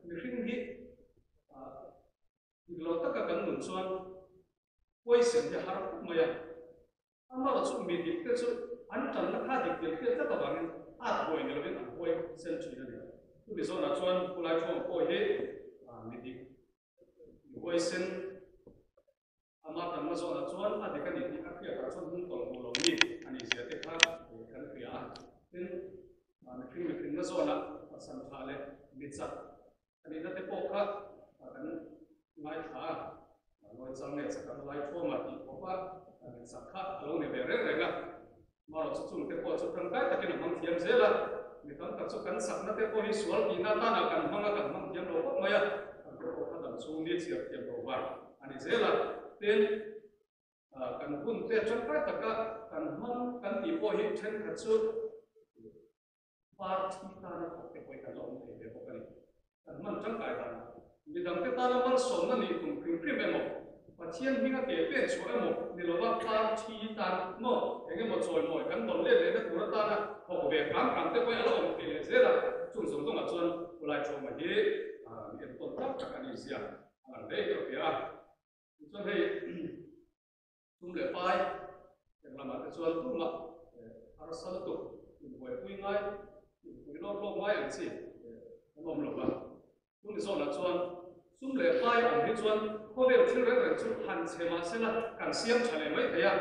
mihring hi Dik lo taka kan nun chuan poison hi a har khawp mai a, amaherawh chu mi dik te chu an tanna kha dik tel hriat tlat avangin at buai ni lovin an huai sen thin a ni. Chumi zawnah chuan Pu Laiṭhuam pawh hi mi dik, mi huaisen, ama tanna zawnah chuan a dik a ni tih a hriatah chuan hmung tawlh hmuh lo mi a nih zia te kha kan hria a. Tin, mihring mihrinna zawnah pasal tha leh mi chak A nihna te pawh kha kan ngaithla a, lawi chang nge chak an lai thuam a tih khawp a, min chak kha a lo ni ve reng reng a. Amaherawh chu chung te pawh chu tangkai takin a hmang thiam zel a, mi tam tak chu kan chakna te pawh hi sual tihna atana kan hmang a, kan hmang thiam lo khawp mai a, kan te pawh kha dam chhung ni chhiar thiam lo var a ni zel a. Tin, kan hun te tangkai taka kan hmang kan tih pawh hi thenkhat chu Party tana thawk te pawhin kan la awm thei ve bawk a ni. Kan hman tangkai danah midangte tana malsawmna nih tum hrim hrim emaw, Pathian hminga ke pen chhuah emaw ni lova party tan maw eng emaw chawimawi kan dawn let lehna tur atana thawk ve hram hram te pawhin a la awm thei leh zel a, chung zawng zawngah chuan Pulai Thawma hi mi enkawl tak tak a ni zia a lang daih deuh hle a. Tichuan hei Tum leh pai eng lamah te chuan tumah harsa lutuk inbuaipui ngai, inpui lawk lawk ngai ang chi an awm lo va. Chumi zawnah chuan sum leh pai awm hi chuan khawvel thil reng reng chu han chhe mah sela kan siam tha leh mai thei a,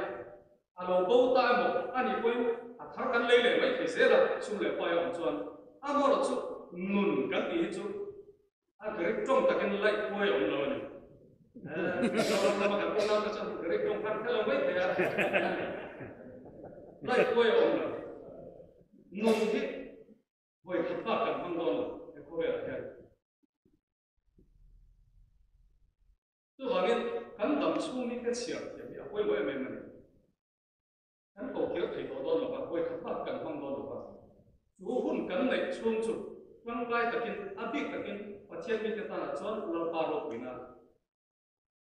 a lo bo ta emaw a nih pawhin a thar kan lei leh mai thei zel a, sum leh pai awm chuan amaherawh chu nun kan tih hi chu a Greek tawng takin laih kuai a awm lo a ni. Mizoram rama kan unau te chuan Greek tawng khan hre lo mai thei a, laih kuai a awm lo. Nun hi Vawi khat bak kan hmang dawn lo he khawvelah hian. Chuvangin kan dam chhung hi ka chhiar thiam hi a pawimawh em em a ni. Kan ko kir thei tawh dawn lo va, vawi khat bak kan hmang dawn lo va. Chu hun kan neih chhung chu tangkai takin, a bik takin Pathian mite tanah chuan Lalpa ropuina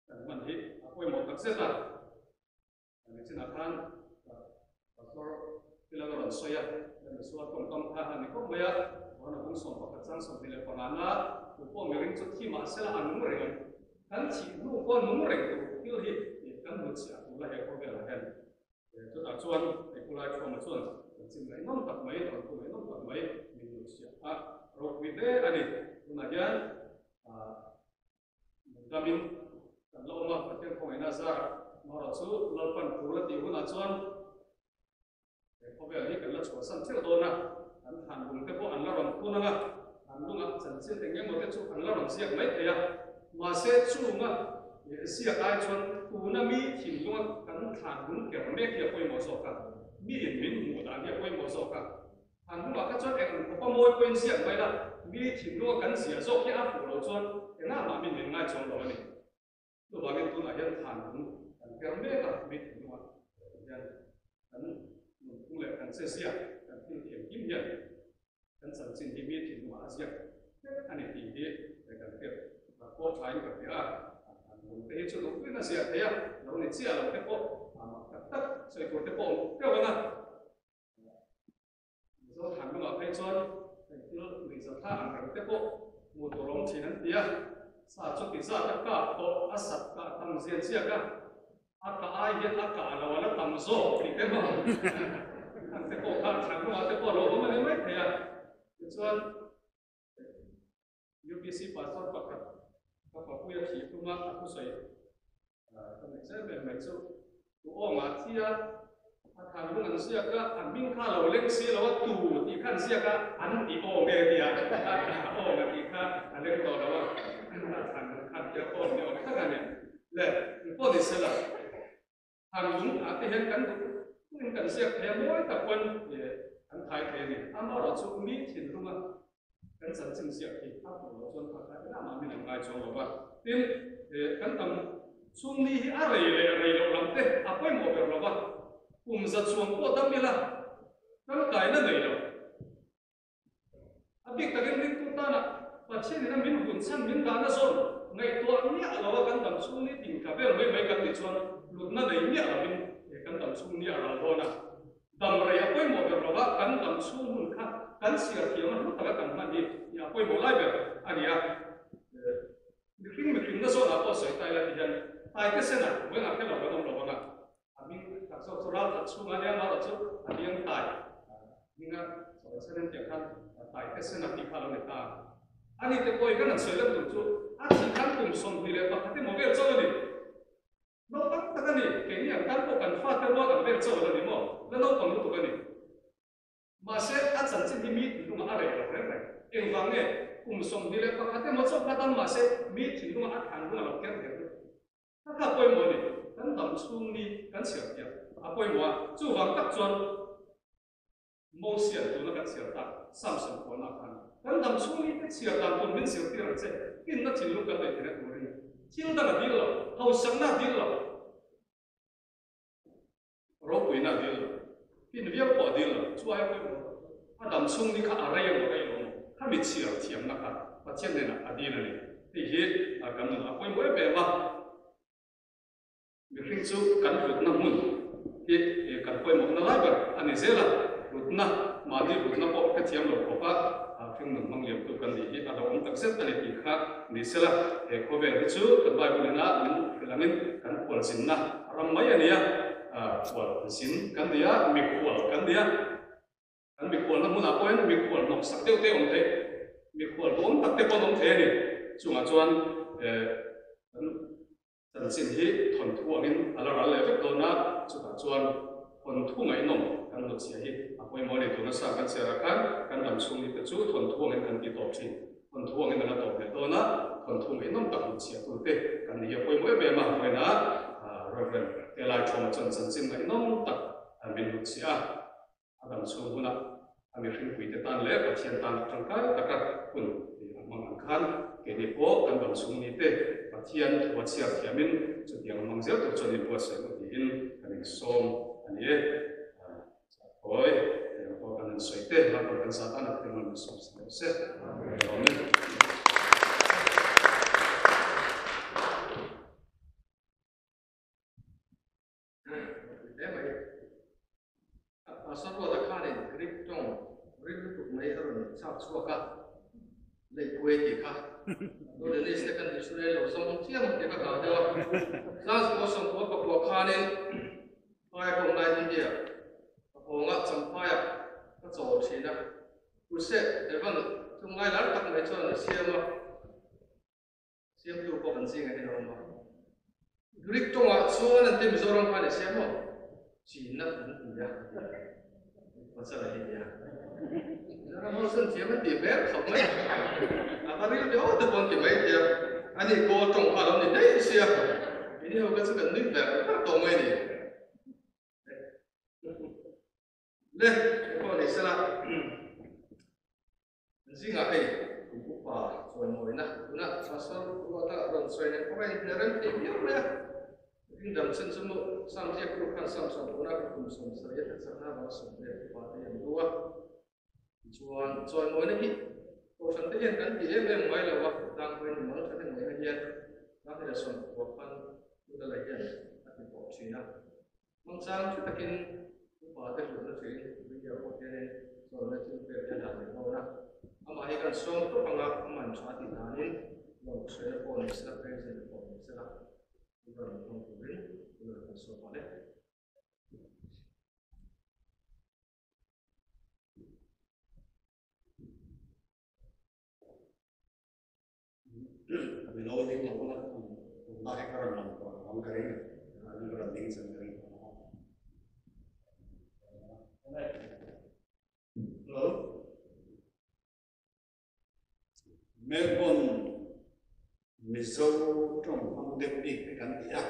kan hman hi a pawimawh takzet a. Nichinah khan Pastor Pilang a rawn sawi a, Lal Isua tawngkam kha a ni khawp mai a, Johana bung 11 chang 25 na tu pawh mihring chu thi mah sela a nung reng ang. Kan thih hnu pawh nung reng tur thil hi kan hmu chhiah tur la he khawvelah hian. Chutah chuan hei Pu Laithuama chuan chanchin ngaihnawm tak mai, thawnthu ngaihnawm tak mai min hmu chhiah a ropui hle a ni. Tunah hian Damin kan la awm a, Pathian khawngaihna zarah Mara chu Lalpan tul a tih hunah chuan he khawvel hi kan la chhuahsan theuh dawn a, an thlan lung te pawh an la rawn phun ang a, thlan lungah chanchin eng emaw te chu an la rawn ziak mai thei a, mahse chunga ziak ai chuan tuna mi thinlunga kan thlan lung ker mek hi a pawimawh zawk a, miin min hmuh dan hi a pawimawh zawk a. An hnungah kha chuan eng khawpa mawi pawhin ziak mai la, mi thinlunga kan ziah zawk hi a fuh lo chuan engah mah min min ngai chuang lo a ni. Chuvangin tunah hian thlan lung kan ker mek a, mi thinlungah hian kan nunphung leh kan che ziak, kan thil thiam him hian kan chanchin hi mi thinlungah a ziak vek a ni tih hi kan hriat pawh thain ka hria a. Thlan lung te hi chu duhtuin a ziah thei a, lo ni chiah lo te pawh mak tak tak sawi tur te pawh awm teuh ang a. Mizo thlan lungah phei chuan hei thil nuihzatha ang reng te pawh hmuh tur a awm thin an ti a, sa chu ti zat a kap tawh a sat kah tam zian ziak a, a kah ai hian a kah lo a la tam zawk tih te pawh ang te pawh kha thlan lungah te pawh a lo awm a ni mai thei a, tichuan UPC pastor pakhat ka papuia thih tuma a thusawi Ka ngaih zel ber mai chu tu awngah thi a, a than lung an ziak a, a hming kha lo leng si lo a, tu tih kha an ziak a, an ti awm e tia a awm a tih kha a leng tawh lo a, a than lung khan tia awm ni awm tak a ni. Le, engpawh ni sela, than lung ah te hian kan duh duhin kan ziak thei a, mawi tak pawn an thai thei a ni. Amaherawhchu mi thinlunga Kan chanchin ziak hi a hmuh loh chuan kha kha engah mah min ang ngai chuang lo va. Tin, kan tam chhung ni hi a rei leh rei loh lam te a pawimawh ber lo va, kum za chuang pawh dam ila tangkaina nei lo. A bik takin ringtu tana Pathianin a min hun chhan min dahna zawn ngaihtuah miah lo a kan dam chhung ni tin tla vel mai mai kan tih chuan hlutna nei miah lovin kan dam chhung ni a ral dawn a. Dam rei a pawimawh ber lo va, kan dam chhung hun kha kan chhiar thiam a hlu taka kan hman hi a pawimawh lai ber a ni a. Mihring mihring na zawnah pawh sawi ta ila ti hian taite senah vawiin a hre lo kan awm lo vang a, a hming tak zawk chu ral khat chhungah nia amaherawh chu a hliang tai hminga sawi chhan en tiang khan taite sena tih kha a lo ni ta a. Ani te pawhin kan han sawi lan tur chu a thih khan kum 21 emaw vel chauh a ni. Naupang tak a ni, keini ang tan pawh kan fate rual ang vel chauh a la ni maw? La naupang lutuk a ni. Mahse, a chanchin hi mi thinlungah a reh lo reng reng. Engvang nge? Kum 21 emaw chauh kha dam mahse, mi thinlungah a thlan lung a lo ker hle hle. Kha kha pawimawh a ni, kan dam chhung ni kan chhiar thiam a pawimawh a, chuvang tak chuan Mosian tuna kan chhiar tak Samson kualna khan kan dam chhung hi te chhiar dan tur min zirtir ang che, finna thinlung kan neih theihna turin thil dang a dil lo, hausakna a dil lo, ropuina a dil lo, fin viau pawh a dil lo, chu aia pawimawh lo a dam chhung ni kha a rei emaw rei lo emaw khami chhiar thiamna kha Pathian hnenah a dil a ni. Hei hi kan nunah a pawimawh em em a. Mihring chu kan hlutna hmun hi kan pawimawhna lai ber a ni zel a, hlutna, mahni hlutna pawh hrethiam lo khawpa hring nun hmang liamtu kan nih hi a hlauhawm tak zet a ni tih kha ni sela, he khawvel hi chu kan Bible ina min hrilh angin kan khualzinna ram mai a ni a, khualzin kan ni a, mikhual kan ni a. Kan mikhualna hmunah pawhin mikhual hnawksak deuh te awm theih, mikhual duhawm tak te pawh an awm thei a ni. Chungah chuan kan chanchin hi thawnthu angin a la ral leh vek dawn a, chutah chuan thawnthu ngaihnawm kan hnutchhiah hi a pawimawh a ni. Tuna sa kan chhiarah khan kan ram chhung ni te chu thawnthu angin kan ti tawp thin. Thawnthu angin a la tawp leh dawn a, thawnthu ngaihnawm tak hnutchhiah tute kan ni hi a pawimawh em em a. Vawiinah Rev. Telai Thawma chuan chanchin ngaihnawm tak min hnutchhiah a. A dam chhung hunah a mihringpuite tan leh Pathian tan tangkai taka hun tih a hmang ang khan keini pawh kan dam chhung nite Pathian thu a chhiar thiamin chutiang a hmang zel tur chuan inbuatsaih u tiin kan insawm a ni e. Chawi eng pawh kan han sawi te hlauhawm kan zat a, Pathian rawn insawm sa deuh se. Amen. Hle mai. Pastor Ruata khanin Greek tawng ring lutuk mai a rawn chhak chhuak a, Leihpuai tih kha. Dodenis te kan Israel lo zawng chiam tih kha hlau deuh a. Zazbuah sawmkua pakua khanin Phaia ka awm lai India ka hawnga Champhaiah ka chawl thin a. Kuseh Evan chung ngai lar tak mai chuan a siam a. Siamtu pawh kan zingah hian a awm a. Greek tawngah chuan an ti Mizoram khan i siam maw? Chinna an ti a. Pasal a hi nia. Mizoram ho chuan thiam an tih hmel khawp mai. A va ril ve aw te pawh an ti mai tia. Ani Kawl tawng kha a lo ni daih sia. Keini ho kha chu kan nui ver ver tawh mai a ni. Le, pawh ni sela. An zingah hei kum upa chuanmawina tuna Pastor Ruata rawn sawi nen pawh a inhne rem thei viau mai a. Ringdam chen chu maw Sam ziak tu khan Sam sawmpuna ka kum 70 a thlen chakna avanga sawm leh upa te hi an du a. Tichuan chawimawina hi Kohhran te hian kan ti em em ngai lo a, tlangpui ni mal thahnem ngaihna hian tlanghleh 19 khan Udala hian a ti tawh thin a. Hmangchang tha takin upa te hlutna thin video pawh hianin chawlhna thil pek te dan leh dawn a. Amah hi kan sawm tawp anga a man tha tih danin lawm hruaina pawh ni sela, present pawh ni sela, upa rawn hmang turin ula kan sawm palh e. Mino ding lo na na he karan lang ko ang ka ring an ran ding chan ka ring. Hello. Melbourne Mizo tawng hmang deuh bik te kan ti a,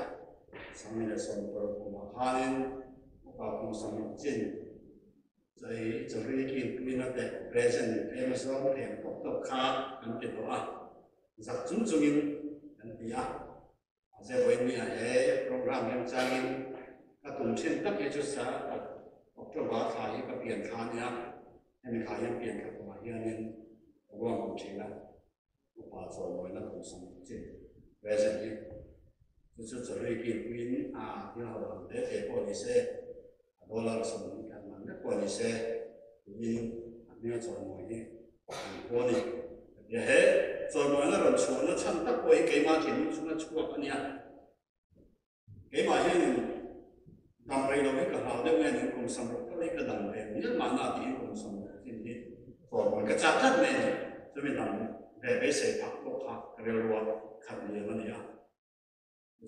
Sangni leh Sawmpawr kumah khanin upa kum 70 chin Chai chawri kin tuina te present tlem zawng eng tawk tawk kha kan ti tawh a, zak chung chungin kan ti a. Mahse vawiin he program remchangin ka tum thin tak hi chu sa October thla hi ka pian thla a nia, hemi thla hian pian thla tumah hianin ka ruang awm thin a, upa chawimawina kum 70 chin present hi chu chu chawri kin tuin a thil ho ang te te pawh ni se, a dollar 20 man vek pawh ni se tiin a hming a chawimawi hi an phu a ni. Tia he chawimawina rawn chhuahna chhan tak pawh hi keimah thinlung chhunga chhuak a nia. Keimah hianin dam rei lo hi ka hlau deuh nge nin kum 60 tal hi ka dam ve mial mahna tiin kum 60 chin hi chawimawi ka chak tlat mai a ni. Chumi dam ve beisei phak pawh kha ka rilrua khat liam a ni a.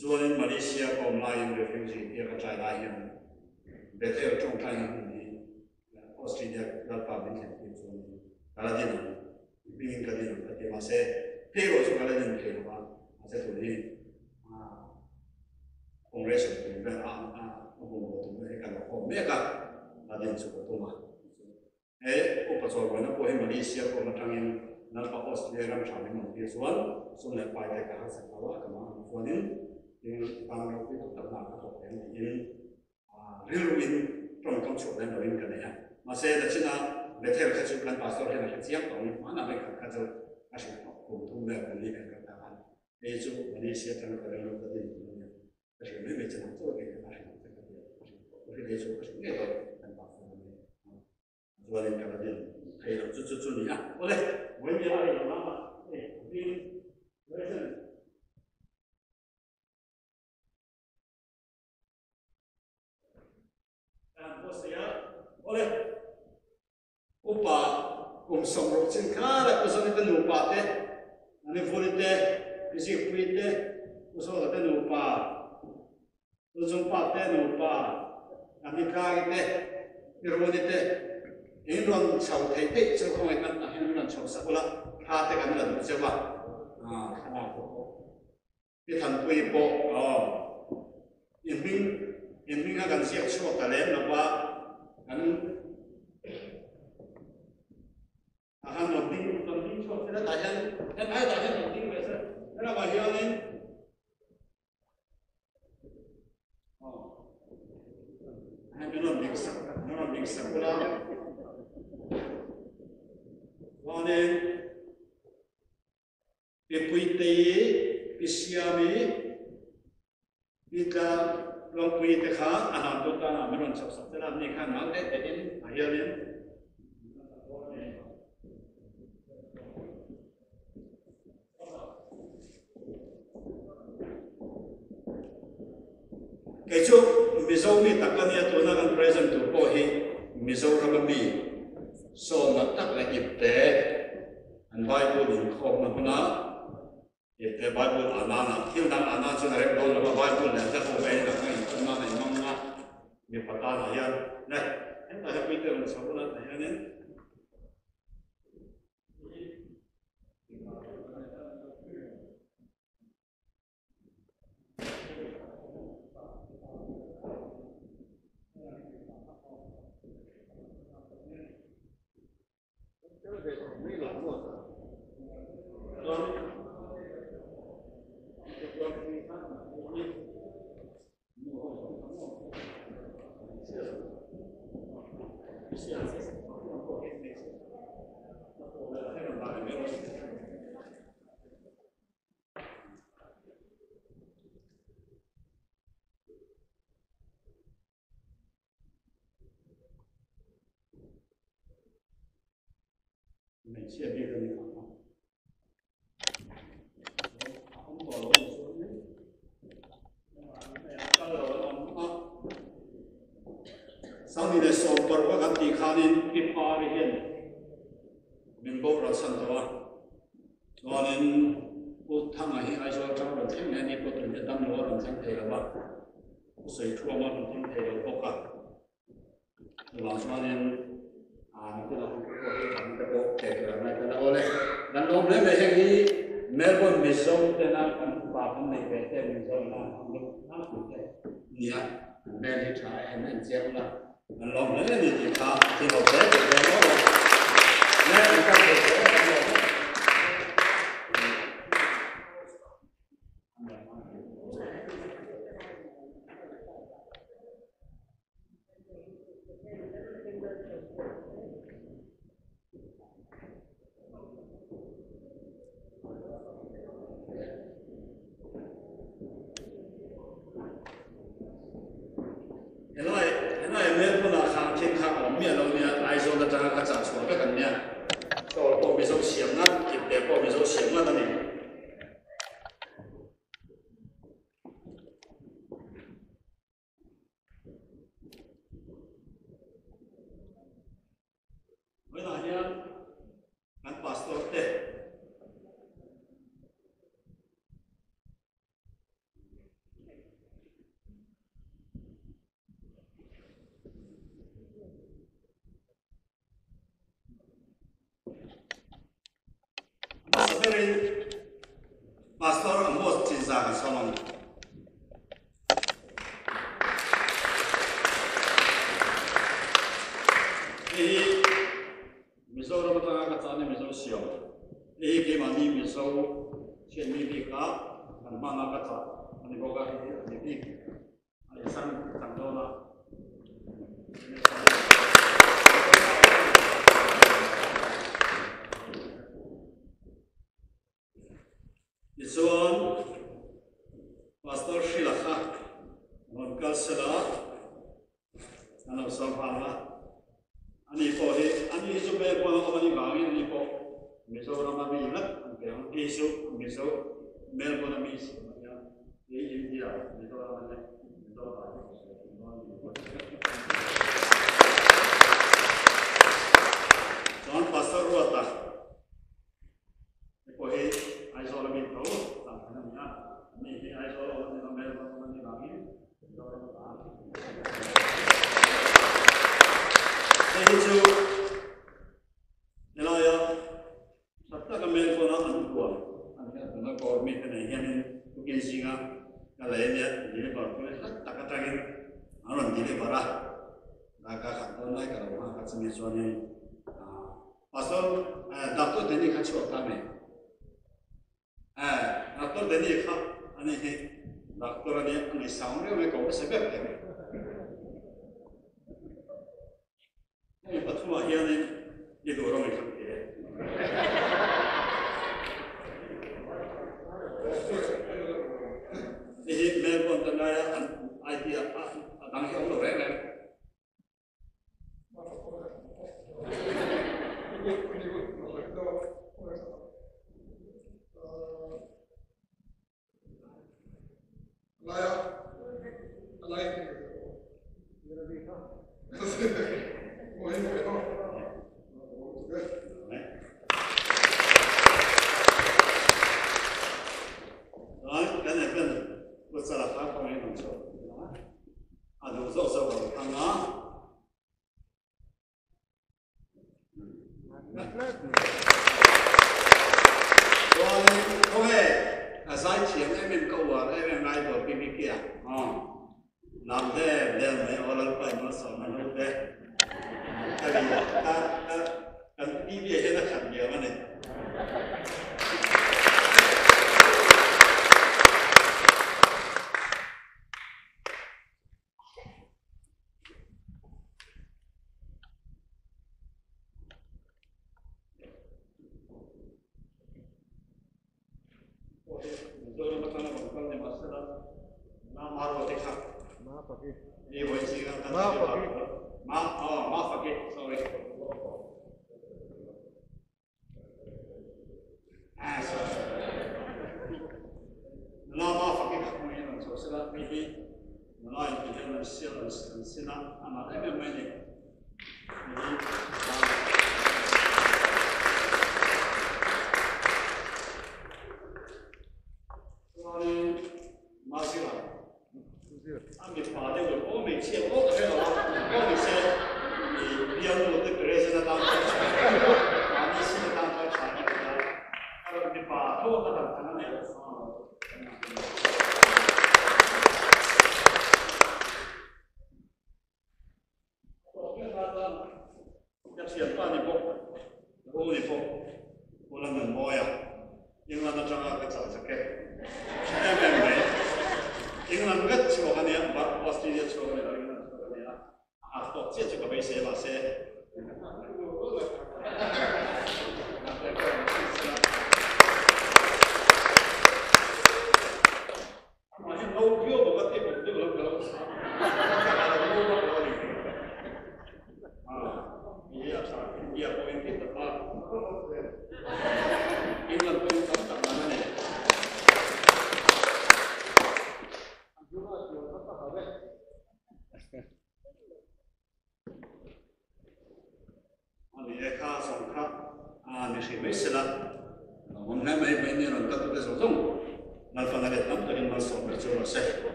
Chuanin Malaysia ka awm laiin refugee tia ka try lai hian Bethel tawngtaina hun hi Australia lalpa min thlen tir chuan ka la din ang, mipingin ka din ang ka ti a, mahse phei erawh chu ka la din thei lo a, mahse tun hi Congress tum vel a a bungraw tum vel hi ka la khawm mek a, la din chu ka tum a. He upa chawlhawina pawh hi Malaysia kawm atangin Lalpa Australia ram tha min awm tir chuan sum leh pai te ka harsat lo a, ka mang ang chuanin tin tan ropui tak tak hna ka thawk thei ang tiin rilruin tawngkam chhuah lem loin ka nei a. Mahse nachina Bethel kha chu kan pastor hian a hre chiang tawh ang, hmanah mai khat kha chu a hrilh tawh kum thum vel kum li vel kal ta khan hei chu Malaysia atanga ka rilru ka din tum a nia. Ka hrilh mai mai che nang chaw ngei ka hrilh ang che ka ti a, ka hrilh tawh, ka hrilh ei chu ka hrilh ngei tawh kan pastor a ni a, chuanin ka la din thei lo chu chu chu ni a, awle. Vawiin a rei lo lama hei green version. Kan post thei a, awle. Upa kum 60 chin kha la pu zawnin ka nupa te Ani Vuli te, Pi Zikpuii te, Pu Sawta te nupa, Pu Zungpa te nupa, Ani Tlangi te, Pi Runi te, in rawn chho theih theih chu khawngaih kan tah hian min rawn chho sak ula, thla te kan la duh cheu a, thlalak pawh pawh. Pi Thanpuii pawh aw, i hming, i hming a kan ziak chhuak ta lem lo va, kan. A han rawn ding, rawn ding chhuak se hetah hian, hetah hian rawn ding ve se, helamah hianin aw hei min rawn ding sak, min rawn ding sak ula chuanin Pi Puitei, Pi Siami, Pi Tlang Tlawngpuii te kha a hlantu tanah min rawn chhoh sak tel a, ni khan mal te tein a hialin Kei chu Mizo mi tak ka nia tuna kan present tur pawh hi Mizoram a mi sawmna tak leh ipte an Bible inkhawmna hmuna ipte Bible anana thil dang ana chuan a rem dawn lo a Bible leh hla ho mai dang a inkhawm nan a inhmang a mipa tanah hian le hetah hian puite rawn chho ula tah hianin Hmeichhia bik a ni ang a. A awm tawh lo a ni chuan kal lo an awm a. Sangni leh sawmparuk a kan tih khanin Pi Pari hian min boral chhan tawh a. Chuanin Pu Thanga hi Aizawl atang rawn thleng leh a ni pawh tun hi a dam lo a rawn thleng thei lo va, Pu Saithuama rawn thleng thei lo bawk a. Chuvang chuanin nakin ah pawh hi kan te pawh thei tur ang ngai ta la. Awle, kan lawm hle mai heng hi Melbourne Mizo tena kan upa kan neih ve te Mizo ina an lo tlangpui te nia, an hmel hi tha em en chiang la. Kan lawm hle a ni tih kha thil ho hle tih hle maw lo. Ne kan kal thei hle kan lawm e. Helai helai Melbourne ah khan thil kha a awm miah lo nia, Aizawl atanga ka chah chhuah vek an nia. Chawl pawh Mizo siam ngat, ipte pawh Mizo siam ngat a ni. Vawiinah hian kan pastor te Hmasa berin Pastor Amos Chinza kan sawm ang. Hei hi Mizoram atanga ka chahna Mizo siam. Hei hi keimahni Mizo thianmi bika kan hmana ka chah a ni bawk a, hei hi a ni bik. A insan chang dawn a. Tichuan, Pastor Hrila kha rawn kal sela an lo sawm nghal a. Ani pawh hi, ani hi chu Melbourne a awm a nih vangin ani pawh Mizoram a mi ngat an pe ang. Hei chu Mizo Melbourne a mi siam a nia, hei India Mizoram a nia, Mizo pa hi ka sawi thung dawn a ni. Chuan Pastor Ruata te pawh hi. Hei hi chu helaia tha taka Melbourne a an huam an hian tuna kawr mi te nei hianin tukin zinga ka lei ania deliver tu hla tak atangin an rawn deliver a, darkar khat dawn lai ka lo nghak a chumi chuanin Pastor Doctor Danny kha chhuak ta mai. Doctor Danny kha ani hi doctor ani a ngaihsang riau mai ko hmasa ber thei. Hemi pathumah hianin i duh rawng i thlang thei e. Hei hi Melbourne tan laia an idea a dang hi a awm lo reng reng. A duh zawk zawk lo thang a. Chuanin khawnge a zai thiam em em ka uar em em lai dawr BBK a lam dem dem mai aw Lalpa in malsawm a hnu te ka ri ka kan BB hian a khat liam a ni.